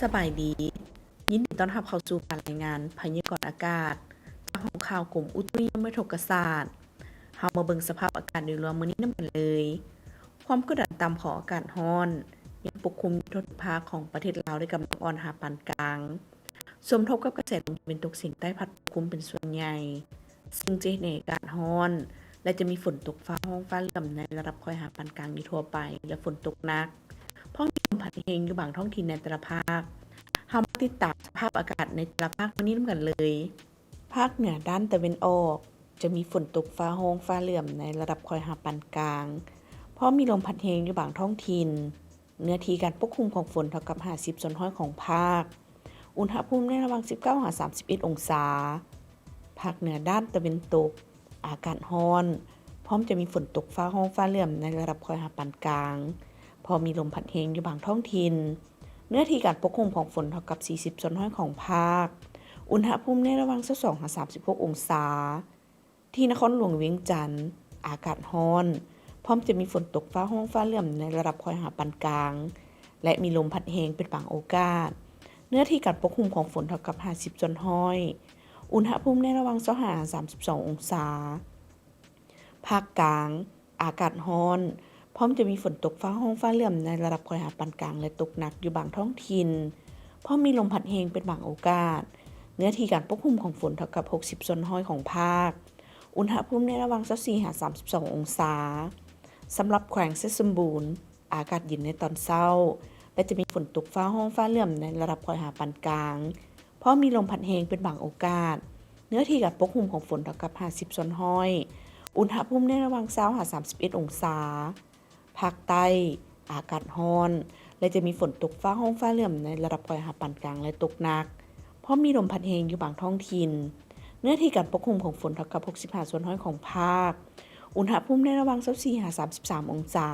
ສະບາຍດີ, ຍິນດີຕ້ອນຮັບເຂົ້າສູ່ການລາຍງານພະຍາກອນອາກາດ ຈາກຫ້ອງຂ່າວກົມອຸຕຸນິຍົມວິທະກະສາດ. ເຮົາມາເບິ່ງສະພາບອາກາດໂດຍລວມມື້ນີ້ນຳກັນເລີຍ. ຄວາມກົດດັນຕ່ຳຂອງອາກາດຮ້ອນ ຍັງປົກຄຸມຢູ່ທົ່ວທຸກພາກຂອງປະເທດລາວ ດ້ວຍກຳລັງອ່ອນຫາປານກາງ, ສົມທົບກັບກະແສລົມຕາເວັນຕົກສຽງໃຕ້ພັດປົກຄຸມເປັນສ່ວນໃຫຍ່, ຊຶ່ງຈະເຮັດໃຫ້ອາກາດຮ້ອນ ແລະ ຈະມີຝົນຕົກຟ້າຮ້ອງຟ້າເຫຼື້ອມໃນລະດັບຄ່ອຍຫາປານກາງຢູ່ທົ່ວໄປ ແລະ ຝົນຕົກໜັກ, ພ້ອມມີລົມພັດແຮງຢູ່ບາງທ້ອງຖິ່ນໃນແຕ່ລະພາກ. ເຮົາມາຕິດຕາມສະພາບອາກາດໃນແຕ່ລະພາກມື້ນີ້ນຳກັນເລີຍ. ພາກເໜືອດ້ານຕາເວັນອອກ ຈະມີຝົນຕົກຟ້າຮ້ອງຟ້າເຫຼື້ອມໃນລະດັບຄ່ອຍຫາປານກາງ, ພ້ອມມີລົມພັດແຮງຢູ່ບາງທ້ອງຖິ່ນ. ເນື້ອທີ່ການປົກຄຸມຂອງຝົນເທົ່າກັບຫ້າສິບສ່ວນຮ້ອຍຂອງພາກ. ອຸນຫະພູມໃນລະຫວ່າງສິບເກົ້າຫາສາມສິບເອັດອົງສາ. ພາກເໜືອດ້ານຕາເວັນຕົກ ອາກາດຮ້ອນ, ພ້ອມຈະມີຝົນຕົກຟ້າຮ້ອງຟ້າເຫຼື້ອມໃນລະດັບຄ່ອຍຫາປານກາງ, ພໍມີລົມພັດແຮງຢູ່ບາງທ້ອງຖິ່ນ. ເນື້ອທີ່ການປົກຄຸມຂອງຝົນເທົ່າກັບສີ່ສິບສ່ວນຮ້ອຍຂອງພາກ. ອຸນຫະພູມໃນລະຫວ່າງຊາວສອງຫາສາມສິບຫົກອົງສາ. ທີ່ນະຄອນຫຼວງວຽງຈັນ ອາກາດຮ້ອນ, ພ້ອມຈະມີຝົນຕົກຟ້າຮ້ອງຟ້າເຫຼື້ອມໃນລະດັບຄ່ອຍຫາປານກາງ ແລະ ມີລົມພັດແຮງເປັນບາງໂອກາດ. ເນື້ອທີ່ການປົກຄຸມຂອງຝົນເທົ່າກັບຫ້າສິບສ່ວນຮ້ອຍ. ອຸນຫະພູມໃນລະຫວ່າງຊາວຫ້າຫາສາມສິບສອງອົງສາ. ພາກກາງ ອາກາດຮ້ອນ, ພ້ອມຈະມີຝົນຕົກຟ້າຮ້ອງຟ້າເຫຼື້ອມໃນລະດັບຄ່ອຍຫາປານກາງ ແລະ ຕົກໜັກຢູ່ບາງທ້ອງຖິ່ນ, ພ້ອມມີລົມພັດແຮງເປັນບາງໂອກາດ. ເນື້ອທີ່ການປົກຄຸມຂອງຝົນເທົ່າກັບຫົກສິບສ່ວນຮ້ອຍຂອງພາກ. ອຸນຫະພູມໃນລະຫວ່າງຊາວສີ່ຫາສາມສິບສອງອົງສາ. ສຳລັບແຂວງໄຊສົມບູນ ອາກາດເຢັນໃນຕອນເຊົ້າ ແລະ ຈະມີຝົນຕົກຟ້າຮ້ອງຟ້າເຫຼື້ອມໃນລະດັບຄ່ອຍຫາປານກາງ, ພ້ອມມີລົມພັດແຮງເປັນບາງໂອກາດ. ເນື້ອທີ່ການປົກຄຸມຂອງຝົນເທົ່າກັບຫ້າສິບສ່ວນຮ້ອຍ. ອຸນຫະພູມໃນລະຫວ່າງຊາວຫາສາມສິບເອັດອົງສາ. ພາກໃຕ້ ອາກາດຮ້ອນ ແລະ ຈະມີຝົນຕົກຟ້າຮ້ອງຟ້າເຫຼື້ອມໃນລະດັບຄ່ອຍຫາປານກາງ ແລະ ຕົກໜັກ, ພ້ອມມີລົມພັດແຮງຢູ່ບາງທ້ອງຖິ່ນ. ເນື້ອທີ່ການປົກຄຸມຂອງຝົນເທົ່າກັບຫົກສິບຫ້າສ່ວນຮ້ອຍຂອງພາກ. ອຸນຫະພູມໃນລະຫວ່າງຊາວສີ່ຫາສາມສິບສາມອົງສາ.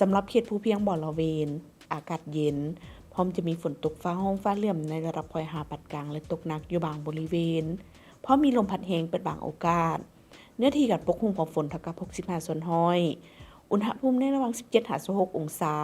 ສຳລັບເຂດພູພຽງບໍລະເວນ ອາກາດເຢັນ, ພ້ອມຈະມີຝົນຕົກຟ້າຮ້ອງຟ້າເຫຼື້ອມໃນລະດັບຄ່ອຍຫາປານກາງ ແລະ ຕົກໜັກຢູ່ບາງບໍລິເວນ, ພ້ອມມີລົມພັດແຮງເປັນບາງໂອກາດ. ເນື້ອທີ່ການປົກຄຸມຂອງຝົນເທົ່າກັບຫົກສິບຫ້າສ່ວນຮ້ອຍ. ອຸນຫະພູມໃນລະຫວ່າງສິບເຈັດຫາຊາວຫົກອົງສາ.